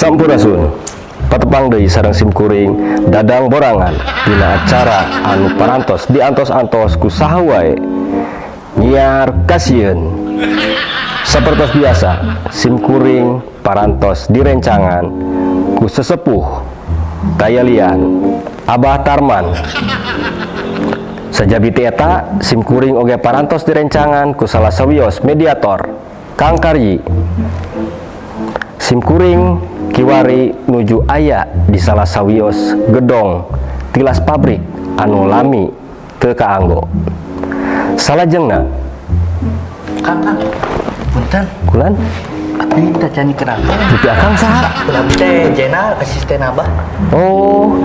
Sampurasun. Patepang deui sareng simkuring Dadang Borangan dina acara anu parantos diantos-antos ku saha wae. Nyiar kasieun. Sapertos biasa, simkuring parantos direncangan ku sesepuh tayalian Abah Tarman. Sajabi ti eta, simkuring oge parantos direncangan ku salah sawios mediator Kang Karyi. Simkuring kiwari nuju aya di salah sawios gedong tilas pabrik anu lami teu kaanggo. Salajengna. Kang, Kang, punten. Kulan. Abdi teh can dikenalkeun. Dupi akang saha? Abdi teh Jenal, asisten Abah. Oh.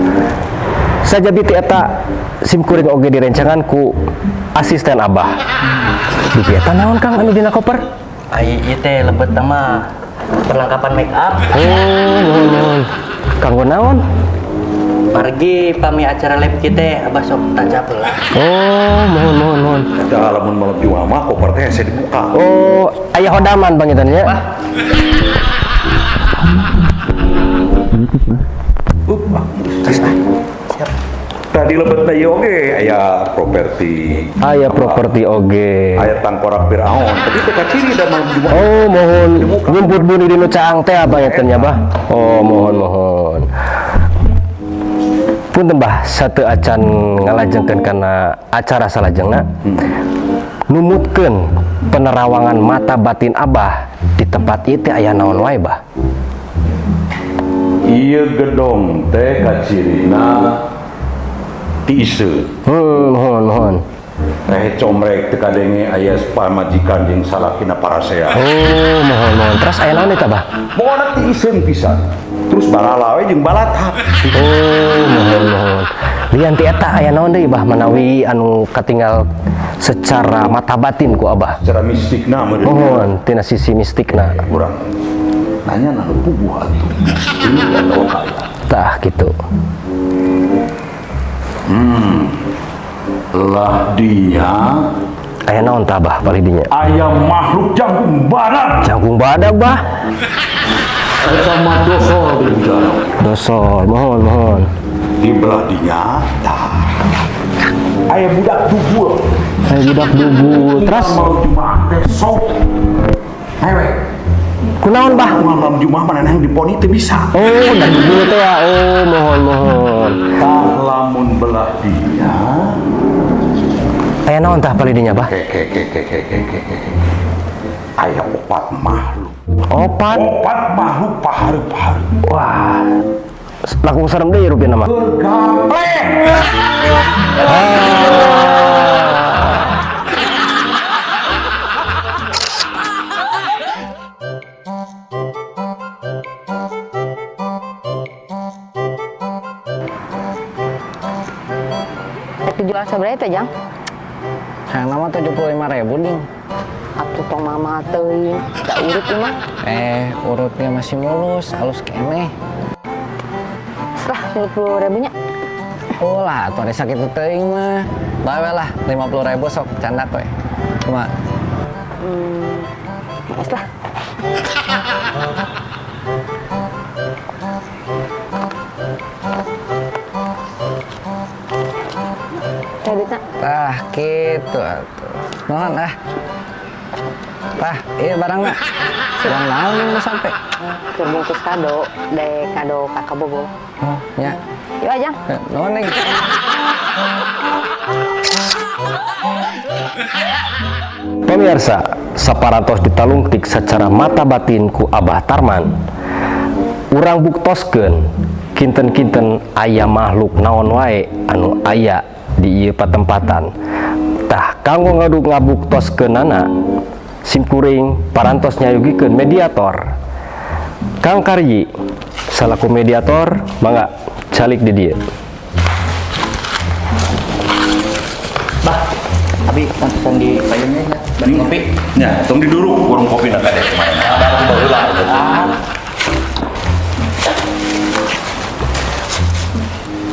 Sajabi ti eta, simkuring oge direncangan ku asisten Abah. Dupi eta naon, Kang, anu dina koper? Ai ieu teh lebet mah perlengkapan make up. Oh, nuhun nuhun. Kanggo naon? Margi pami acara live kita Abah sok tancap heula. Oh, muhun muhun muhun. Da lamun malam Jumat mah koper teh hese dibuka. Oh, aya hodaman panginten nya. Bah. Up, ah. Siap. Tadi lebetna ieu oge aya properti. Aya properti oge. Aya tangkorak Firaun, tapi teu kaciri da malam Jumat. Oh, muhun, nyumput buni di nu caang teh apa ya nya, Bah? Oh, muhun muhun. Punten, Bah, satu acan ngalajengkeun kana acara salajengna. Numutkeun penerawangan mata batin Abah, di tempat ieu teh aya naon wae, Bah? Ieu gedong teh kacirina tiiseun. Muhun muhun. Teh comrek teu kadenge aya pamajikan jeung salakina parasea. Oh, muhun muhun. Terus aya naon eta, Bah? Pokona tiiseun pisan. Terus balala we jeung balatak. Oh, muhun muhun. Lian ti eta aya naon deui, Bah, manawi anu katinggal secara mata batin ku Abah? Secara mistikna meureun. Muhun, tina sisi mistikna. Urang nanya na nu puguh atuh. Ini atawa kaya. Tah gitu. Lah dinya. Aya naon tah, Bah, palih dinya? Aya makhluk jangkung badak. Jangkung badak, Bah. Eta mah dosol di udara. Dosol, muhun muhun. Di belah dinya tah aya budak dugul. Aya budak dugul. Terus? Malam Jumat teh sok mewek. Kunaon, Bah? Malam Jumat mana yang diponi teu bisa. Oh, dan dugul teh ya. Oh, muhun muhun. Tah lamun belah dinya. Aya naon tah palih dinya, Bah? Ke ke ke ke ke ke ke ke aya opat makhluk. Opat. Opat makhluk pahareup-pahareup. Wah. Langkung serem deui rupina mah. Gaplek. Ah. Rek dijual sabaraha teh, Jang? Hayang mah 75 ribu, ding. Atuh tong mama teuing, da urut ieu mah. Eh, urutnya masih mulus, halus keneh. Serah 50 ribu nya. Oh lah, atuh ada sakit teuing mah. Bae lah, 50 ribu sok candak we. Cuma Geus lah. Teh duitna. Tah gitu atuh. Nuhun ah. Tah, iya barangna. Barang naon yang mau sampai? Keur bungkus kado, dek kado ka kabogoh. Oh, nya. Yuk, Ajang. Eh, nuhun, Neng. Pemirsa, saparantos ditalungtik secara mata batin ku Abah Tarman. Urang buktoskeun kinten-kinten aya makhluk naon wae anu aya di ieu patempatan. Tah kanggo ngaduk ngabuktoskeunana, simkuring parantos nyayogikeun mediator Kang Karyi salaku mediator, mangga calik di dieu. Bah, abi pantesan di payungnya nya. Bari ngopi. Nya, tong diduruk warung kopi na kade kemarin. Ada baheula. Ah.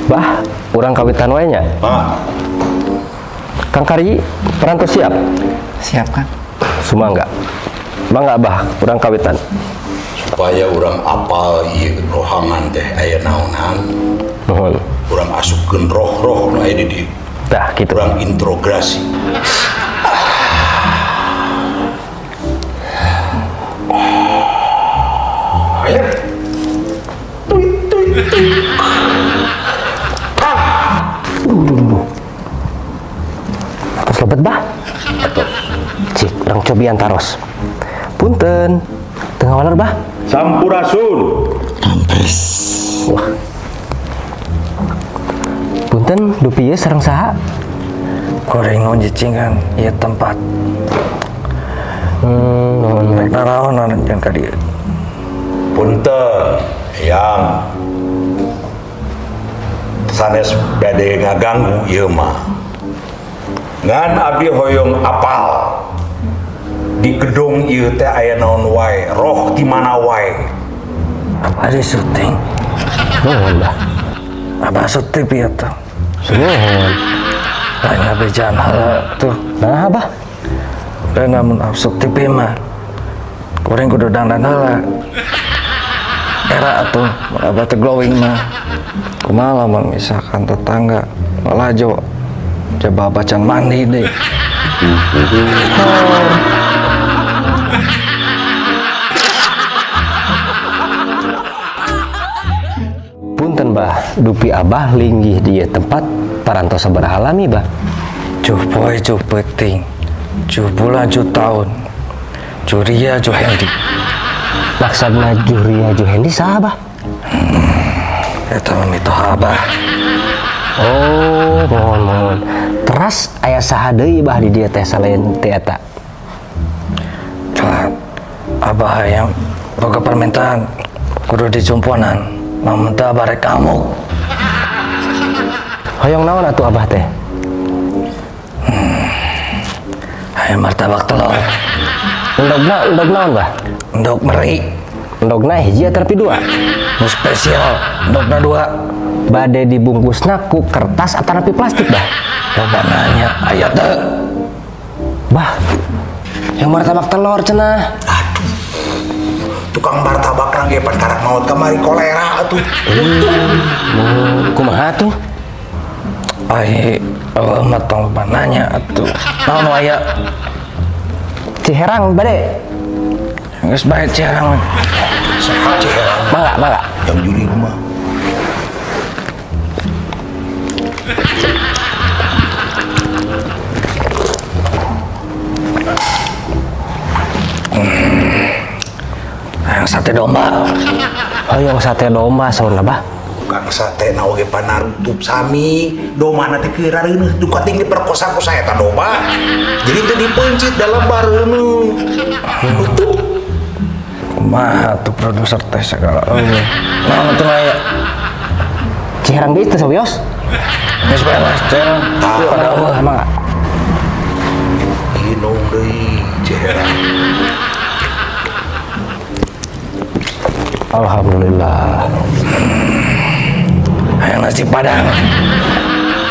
Bah, urang kawitan wae nya. Ah. Kang Karyi, parantos siap? Siap, Kang. Sumangga. Mangga, Bah, urang kawitan. Supaya urang apal ieu rohangan teh aya naonan. Nuhun. Urang asupkeun roh-roh nu aya di dieu. Tah kitu. Urang interogasi. Ayo. Tuit tuit tuit. Duh, duh, duh, duh. Atos lebet, Bah. Atos. Cik, urang cobian taros. Punten. Teu ngawaler, Bah. Sampurasun. Wah. Punten, dupi ieu sareng saha? Kuring nyicingan ieu tempat. Nuhun. Rek naraonan jeung ka dieu. Punten yang sanes bade ngaganggu ieu mah. Ngan abdi hoyong apal di gedung ieu teh aya naon wae, roh di mana wae. Ada syuting. Nuhun, Bah. Abah syuting pieu tuh. Nuhun. Lain ngabejan heula tuh. Nah, Bah. Dan lamun asup TV mah kuring kudu dandan heula. Era atuh, abah teh glowing mah. Kumaha lamun misalkan tetangga lalajo coba bacan mandi deh. Punten, Bah, dupi Abah linggih di ieu tempat parantos sabaraha lami, Bah? Juh poe, juh peuting, juh bulan, juh tahun, juh ria, juh hendi. Maksudna Juria Juhendi saha, Bah? Eta mah mitoha Abah. Oh, mohon mohon. Teras aya saha deui, Bah, di dieu teh selain ti eta? Telat. Abah hayang boga permintaan kudu dijumponan. Lamun teu Abah rek ngamuk. Hoyong naon atuh Abah teh? Hayang martabak telur. Endogna endog naon, Bah? Endog meri. Endogna hiji atau dua? Nu spesial, endogna dua. Bade dibungkusna ku kertas atau napi plastik, Bah? Loba nanya, aya teu? Bah, yang martabak telur cenah. Tukang martabak ge pan karak maot kamari kolera atuh. Kumaha tuh? Ai, eueuh mah tong loba nanya atuh. Naon nu aya? Ciherang bade. Geus bae Ciherang. Saha Ciherang? Mangga, mangga. Yang juri rumah. Hayang sate domba. Hoyong sate domba saurna, Bah. Tukang sate na oge panarutup sami domba teh keur rareuneuh duka ting diperkosa ku saya eta domba. Jadi teu dipeuncit dalam bareuneuh. Tutup. Kumaha tuh produser teh segala eueuh. Naon atuh aya? Ciherang deui teu sawios? Geus bae lah, Ciherang. Pada eueuh. Mangga. Minum deui Ciherang. Alhamdulillah. Hayang nasi padang.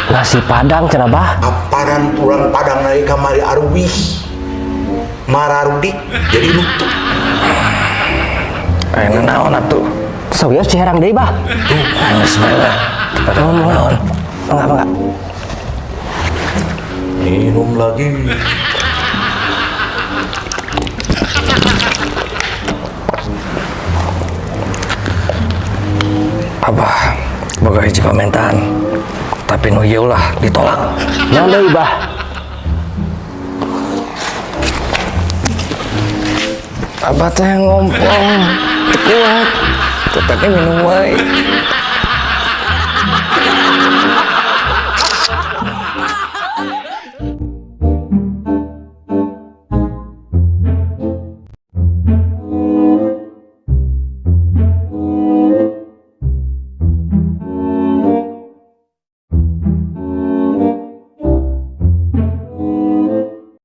Nasi padang cenah, Bah. Apanan pulang padang naik kamari aruwih. Mararudik jadi nutup. Hayang naon atuh? Sawios Ciherang deui, Bah. Geus bae lah. Pada naon? Mangga, mangga. Minum lagi. Abah boga hiji permintaan. Tapi nu ieu lah ditolak. Naon deui, Bah? Abah teh ngompong, teu kuat. Tetapi minum wae.